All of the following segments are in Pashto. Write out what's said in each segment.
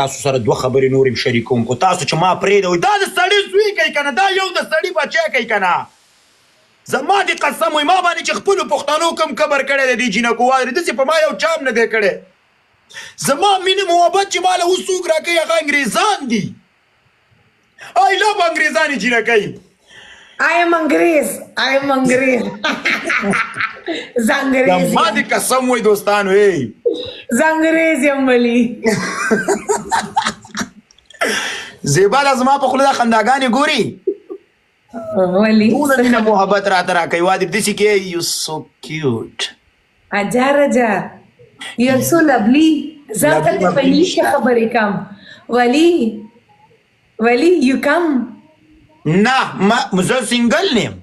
تاسو سره دوه خبرې نورې هم شریکوم خو تاسو چې ما پرېږدوئ دا د سړي زوی کوي که نه دا یو د سړي بچی کوي که نه زما دې قسم وي ما باندې چې خپلو پښتنو کوم کبر کړی دی دې جینکو وارې داسې په ما یو چا هم نه دی کړی زما مینه محبت چې ماله اوس څوک راکوي هغه انګریزان دي آی لو انګریزانې جینکۍ I am انګریز I am انګریز زه انګریز ما دې قسم وای دوستانو ای زه انګریز یم ولی زیبا لا زما په خوله دا خنداګانې ګوري ولی ټول مینه محبت راته راکوي وا دې داسې کې یو سو کیوټ اجا رجا یو سو لبلی زه ته په انګلیش خبرې کوم ولی ولی یو کم نه ما زه سنگل نیم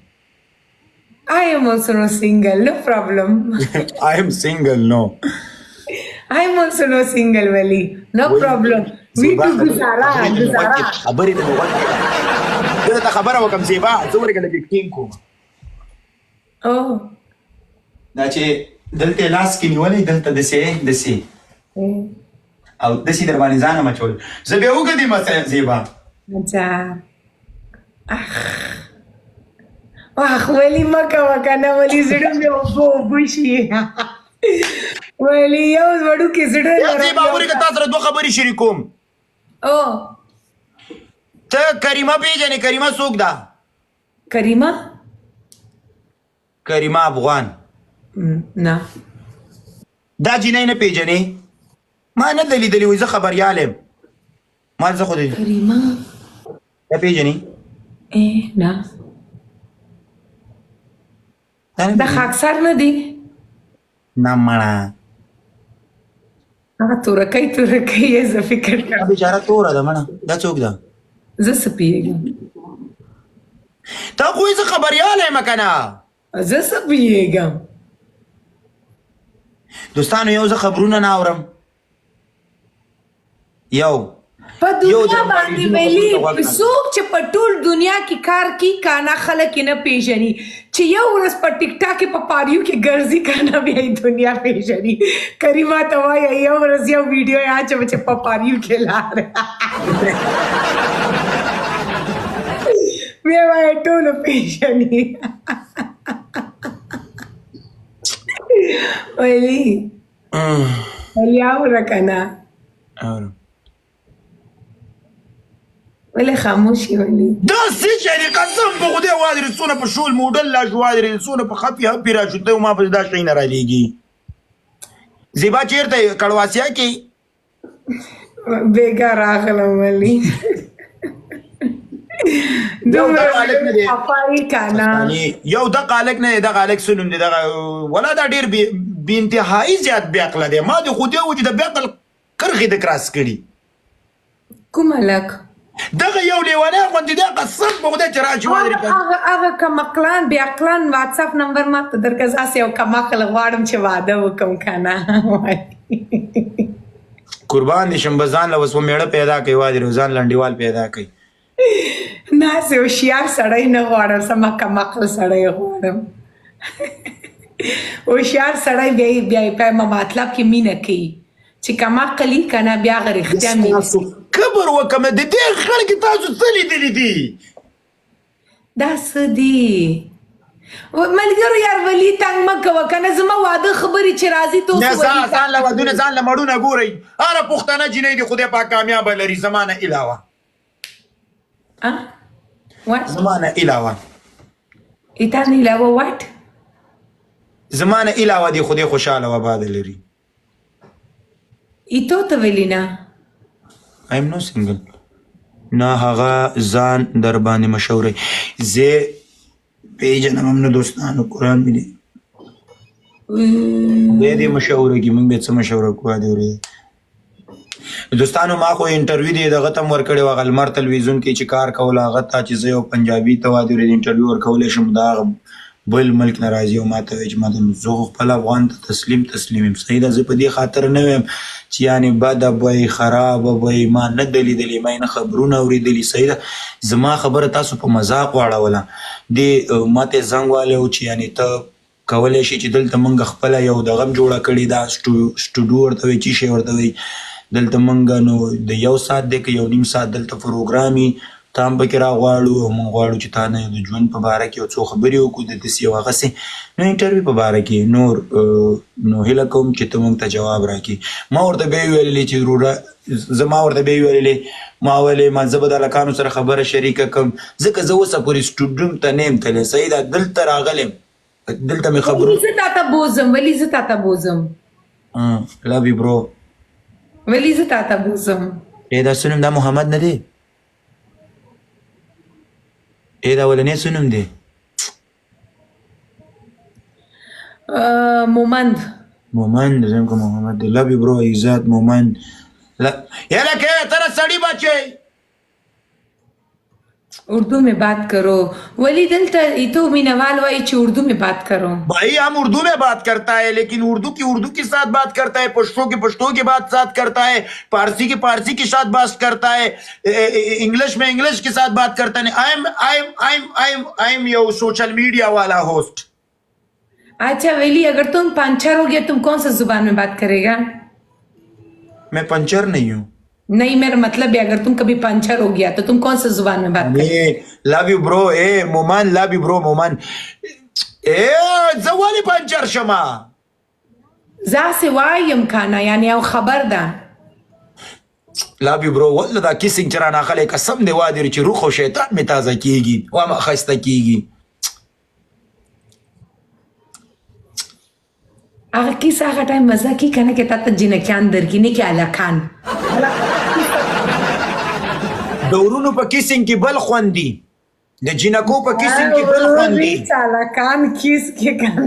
I am also no single, no problem. I am single, no. I am also no single, Wali. No problem. We do گزارا, گزارا. خبرې ته مې غوږ کېږده. زه ته خبره وکم زیبا زه ورګه لږ ټینګ کوم Oh. دا چې دلته لاس کې نیولې دلته دسې دسې او دسې در باندې ځان مچول زه بیا وګدې ما زیبا اچھا اخ اخ ولی مکه وکنه ولی زړه مې اوبه اوبه شي ولی یو وړوکی زړه لرم زیبا ورګه تاسو سره دوه خبرې شریکوم او ته کریمه پیژنې کریمه څوک ده کریمه کریمه افغان نه دا جینۍ نه پیژنې ما نه ده لیدلې وایي زه خبریال یم ما زه خو دې کریمه نه پیژنې نه دا خاکسار نه دی نه مړه هغه تورکۍ تورکۍ یې زه فکر کړم بیچاره توره ده مړه دا څوک ده زه څه پوهېږم ته خو یې زه خبریال یم که نه زه څه پوهېږم دوستانو یو زه خبرونه نه اورم یو په دنیا باندې ویلي څوک چې په ټول دنیا کې کار کوي کانا خلک یې نه پیژني چې یو ورځ په ټیک ټاک کې په پاریو کې ګرځي کانا بیا یې دنیا پیژني کریمه ته وایه یو ورځ یو ویډیو یې اچوه چې په پاریو کې لاړه بیا وایه ټولو پیژني ویلي ولی اوره کنه اورم ولې خاموش یې ولې دا څه شی دی قسم په خدای وادرې څونه په شول موډل لا شو وادرې څونه په خپي هپي را شو ته ما په دا شی نه رالیږي زیبا چیرته کړواسیا کې بیګا راغلم ولی دومره هلک نه دی خفه یې که نه یو دغه هلک نه دی دغه هلک څه نوم دی دغه ولا دا ډېر بې انتهایي زیات بې عقله دی ما د خدای و چې د بې عقل کرښې د کراس کړي کوم هلک دغه یو لیونی غوندې دی قسم په خدای چې راشي وادرې هغه هغه کم عقلان بې عقلان واتساپ نمبر ما ته درکړه زه هسې یو کم عقل غواړم چې واده وکړم که نه قربان دې شم بس ځان له اوس مېړه پیدا کوي وادرې ځان لنډیوال پیدا کوي نه هسې هوښیار سړی نه غواړم سمه کم عقل سړی غواړم هوښیار سړی بیا بیا په مطلب کې مینه کوي چې کم عقل یې که نه بیا هغه رښتیا مینه تاسو کبر وکم د دې خړ کې تاسو څه لیدلي دي دا څه دي ملګرو یار ولی تنګ مه کوه کنه زما واده خبرې چې راځي ته نه ځان ځان له ودونه ځان له مړونه ګورئ هره پښتنه جینۍ دې خدای پاک کامیابه لري زما نه علاوه وات زما نه علاوه ایتا نه علاوه وات زما نه علاوه دې خدای خوشاله و آباد لري ایتو ته ویلی نه I am no single نه هغه ځان در باندې مشهور زه پیژنم هم نه دوستانو قرآن مې دی خدای دې مشهور کړي موږ به څه مشوره کوو دی ورې دوستانو ما خو انټرویو دی دغه تم ورکړی و غلمر تلویزیون کې چې کار کول هغه ته چې زه یو پنجابي ته وادي ورې انټرویو ورکول شم دا بل ملک نه راځي او ماته وایي چې ماته زه خو خپل افغان ته تسلیم تسلیم یم صحیح ده زه په دې خاطر نه وایم چې یعنې بده به یې خرابه به یې ما نه ده لیدلې ما یې نه خبرونه اورېدلي صحیح ده زما خبره تاسو په مذاق واړوله دې ماته یې زنګ والی و چې یعنې ته کولی شي چې دلته مونږ خپله یو دغه هم جوړه کړې ده سټوډیو ورته وایي چې شی ورته وایي. دلته مونږ نو د یو ساعت دی که یو نیم ساعت دلته پروګرام وي، تا هم پکې راغواړو او مونږ غواړو چې تا نه د ژوند په باره کې یو څو خبرې وکړو، د داسې یو هغسې نو انټرویو په باره کې نور نو هیله کوم چې ته مونږ ته جواب راکړې. ما ورته بیا ویلې چې وروره زه ما ورته بیا ویلې، ما ویلې ما زه به د هلکانو سره خبره شریکه کړم، ځکه زه اوسه پورې سټوډیوم ته نه یم تللی. صحیح ده، دلته راغلی یم، دلته مې خبرو ولی زه تاته بوزم، ولی زه تاته بوزم، لو یو برو، ولی زه تاته بوزم. ای دا څه نوم، دا محمد نه دی؟ ای دا ولنې څه نوم دی؟ مومند. مومند زم کو محمد دی. لو یو برو عزت مومند. یاره که تر سړی بچی اردو में बात करो ولی دلته ایتو مینوال وای چې اردو में बात करो. भाई हम उर्दू में बात करता है، लेकिन उर्दू की उर्दू के साथ बात करता है، पश्तो की पश्तो के बात साथ करता है، पारसी की पारसी के साथ बात करता है، इंग्लिश में इंग्लिश के साथ बात करता है. I am I am I am I am I am your social media वाला होस्ट. अच्छा वली، अगर तुम पंचर हो गया، तुम कौन सा जुबान में बात करेगा? मैं पंचर नहीं हूँ. नहीं، मेरा मतलब है अगर तुम कभी पंचर हो गया तो तुम कौन सा जुबान में बात करेगा? ए love you bro. A Moman, love you bro Moman. A زه ولې پنچر شمه؟ زه هسې وایم کنه، یعنی او خبر ده. love you bro. والله دا kissing چې رانه اخلې، قسم دی وادي چې روح او شیطان مې تازه کیږي، وامه ښایسته کیږي. هغه kiss هغه ټایم مزه کی کنه کې تا ته جنکیان درکې، نه کې هلکان. د ورونو په kissing کې بل خوند دی، د جینکو په kissing کې بل خوند دی. هلکان kiss کې کنه.